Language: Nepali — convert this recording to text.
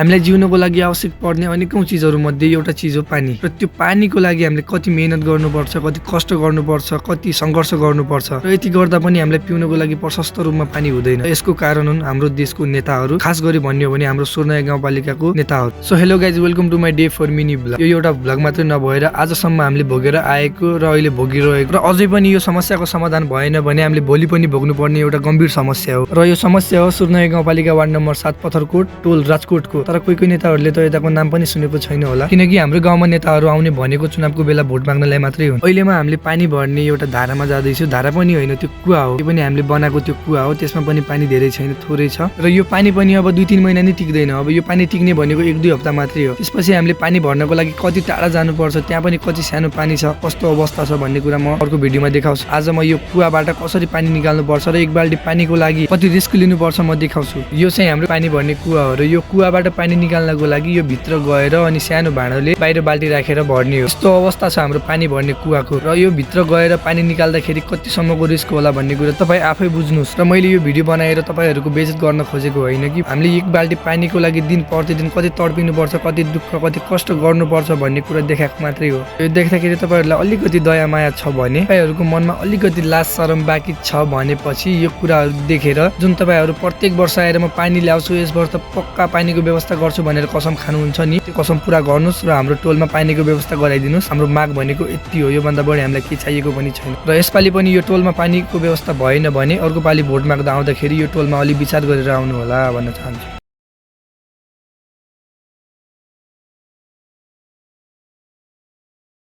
हामीलाई जिउनको लागि आवश्यक पर्ने अनेकौं चिजहरू मध्ये एउटा चिज हो पानी र त्यो पानीको लागि हामीले कति मेहनत गर्नुपर्छ, कति कष्ट गर्नुपर्छ, कति संघर्ष गर्नुपर्छ र यति गर्दा पनि हामीलाई पिउनको लागि प्रशस्त रूपमा पानी हुँदैन। यसको कारण हुन् हाम्रो देशको नेताहरू, खास गरी भन्ने हो भने हाम्रो सुर्नया गाउँपालिकाको नेताहरू। So hello guys, welcome to my day for mini blog. यो एउटा ब्लग मात्रै नभएर आजसम्म हामीले भोगेर आएको र अहिले भोगिरहेको र अझै पनि यो समस्याको समाधान भएन भने हामीले भोलि पनि भोग्नुपर्ने एउटा गम्भीर समस्या हो। र यो समस्या हो सुर्नया गाउँपालिका वार्ड नम्बर 7 पत्थरकोट टोल राजकोटको। तर कोही नेताहरूले त यताको नाम पनि सुनेको छैन होला, किनकि हाम्रो गाउँमा नेताहरू आउने भनेको चुनावको बेला भोट माग्नलाई मात्रै हो। अहिलेमा हामीले पानी भर्ने एउटा धारामा जाँदैछु। धारा पनि होइन, त्यो कुवा हो। त्यो पनि हामीले बनाएको त्यो कुवा हो। त्यसमा पनि पानी धेरै छैन, थोरै छ र यो पानी पनि अब 2-3 महिना नै टिक्दैन। अब यो पानी टिक्ने भनेको 1-2 हप्ता मात्रै हो। त्यसपछि हामीले पानी भर्नको लागि कति टाढा जानुपर्छ, त्यहाँ पनि कति सानो पानी छ, कस्तो अवस्था छ भन्ने कुरा म अर्को भिडियोमा देखाउँछु। आज म यो कुवाबाट कसरी पानी निकाल्नु पर्छ र एक बाल्टी पानीको लागि कति रिस्क लिनुपर्छ म देखाउँछु। यो चाहिँ हाम्रो पानी भर्ने कुवा हो र यो कुवाबाट पानी निकाल्नको लागि यो भित्र गएर अनि सानो भाँडोले बाहिर बाल्टी राखेर भर्ने हो। यस्तो अवस्था छ हाम्रो पानी भर्ने कुवाको र यो भित्र गएर पानी निकाल्दाखेरि कतिसम्मको रिस्क होला भन्ने कुरा तपाईँ आफै बुझ्नुहोस्। र मैले यो भिडियो बनाएर तपाईँहरूको बेइज्जत गर्न खोजेको होइन कि हामीले एक बाल्टी पानीको लागि दिन प्रतिदिन कति तडपिनु पर्छ, कति दुःख, कति कष्ट गर्नुपर्छ भन्ने कुरा देखाएको मात्रै हो। यो देख्दाखेरि तपाईँहरूलाई अलिकति दया माया छ भने, तपाईँहरूको मनमा अलिकति लाज शरम बाँकी छ भनेपछि यो कुराहरू देखेर जुन तपाईँहरू प्रत्येक वर्ष आएर म पानी ल्याउँछु, यस वर्ष पक्का पानीको व्यवस्था गर्छु भनेर कसम खानुहुन्छ नि, त्यो कसम पुरा गर्नुहोस् र हाम्रो टोलमा पानीको व्यवस्था गराइदिनुहोस्। हाम्रो माग भनेको यति हो, योभन्दा बढी हामीलाई के चाहिएको पनि छैन। र यसपालि पनि यो टोलमा पानीको व्यवस्था भएन भने अर्को पालि भोट माग्दा आउँदाखेरि यो टोलमा अलि विचार गरेर आउनु होला भन्न चाहन्छु।